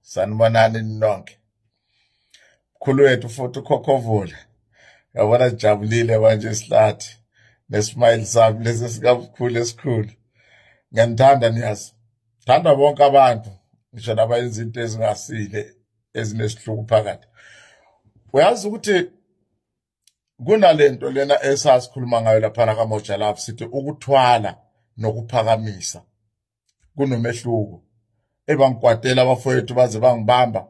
Sanibonani nonke. Mkhulu wethu futhi ukhokhovula. Yabona sijabulile manje sihlathi nesmile sami lesi sikamkhulu esikhulu. Ngiyanithanda niyazi. Thanda bonke abantu ngisho nabayenza into ezingasile ezinesihluku phakathi. Uyazi ukuthi kunalento lena esasikhuluma ngayo laphana kaMoja Love, sithi ukuthwala nokuphakamisa kunomehluko. Ebangikwatela abafowethu baze bangibamba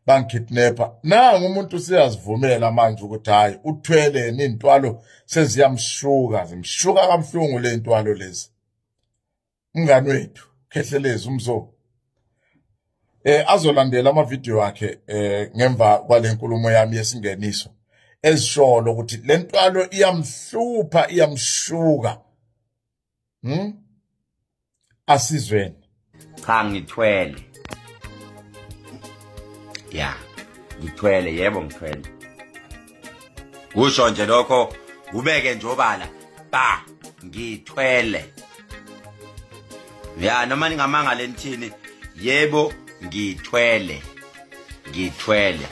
bangikidnapper. Nangu umuntu siyazivumela manje ukuthi hayi uthwele nintwalo seziyamshuka, zimshuka kamhlungu le ntwalo lezi. Umngani wethu Khehlelezi umzo azolandela ama video wakhe ngemva kwale nkulumo yami yesingeniso ezisholo ukuthi le ntwalo iyamhlupha, iyamshuka. Asizweni. Cha, ngithwele. Ya, ngithwele, yebo ngithwele. Kusho nje lokho, kubeke nje obala, ba ngithwele. Ya, noma ningamanga lenthini, yebo ngithwele. Ngithwele.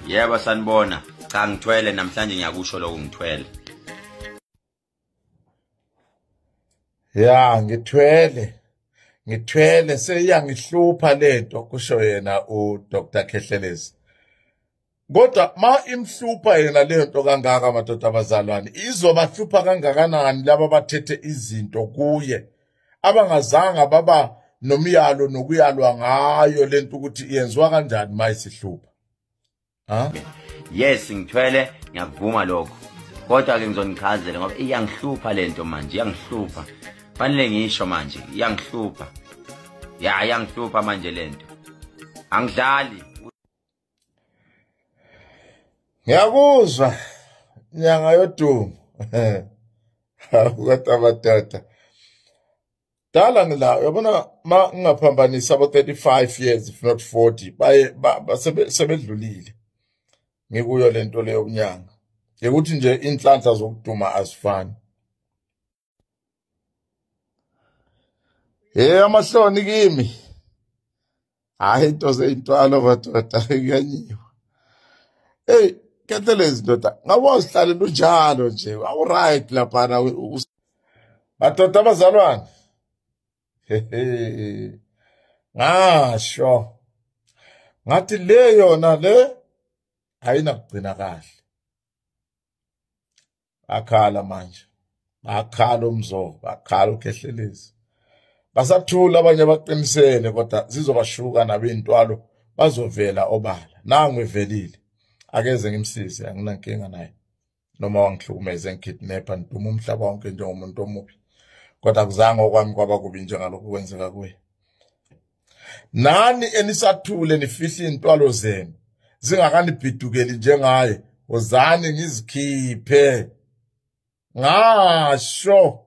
Yebo sanibona. Cha, ngithwele namhlanje, ngiyakusho lokho, ngithwele. Ya, ngithwele. Ngithwele seyangihlupha lento, kusho yena uDr Khehlelezi. Kodwa ma imhlupha yena lento kangaka madoda abazalwane, izobahlupha kangakanani laba bathethe izinto kuye abangazanga baba nomyalo nokuyalwa ngayo lento ukuthi yenziwa kanjani ma isihlupha? Ha? Yes, ngithwele, ngiyakuvuma lokho. Kodwa ke ngizonichazela ngoba iyangihlupha lento manje, iyangihlupha. Fanele ngisho manje, iyangihlupha. Ya, iyangihlupha manje lento. Angidlali. Ngiyakuzwa nyanga yodumo. Kodwa madoda, dala ngila, uyabona ma ngingaphambanisa abo 35 years if not 40 baye sebedlulile ngikuyo lento leyo bunyanga. Ukuthi nje inhlanhla zokuduma azifani. Hey, amahloni kimi. Hayi, into zeyintwalo madoda, kuyanyiwa. Hey, Khehlelezi ndoda, ngabe wazihlalele unjalo nje, awu right laphana madoda abazalwane. Ngasho ngathi le yona le ayinakugcina kahle. Akhala manje, bakhala umzo, bakhala uKhehlelezi. Basathula abanye baqinisele, kodwa zizobashuka nabintwalo, bazovela obala. Nangu evelile, akeze ngimsize, anginankinga naye. Noma wangihlukumeze ngikidnapper ngiduma umhlaba wonke njengomuntu omubi, kodwa akuzange okwami kwaba kubi njengalokhu kwenzeka kuye. Nani enisathule nifihla intwalo zenu zingakanibhidukeli njengaye, wozani ngizikhiphe. Ngasho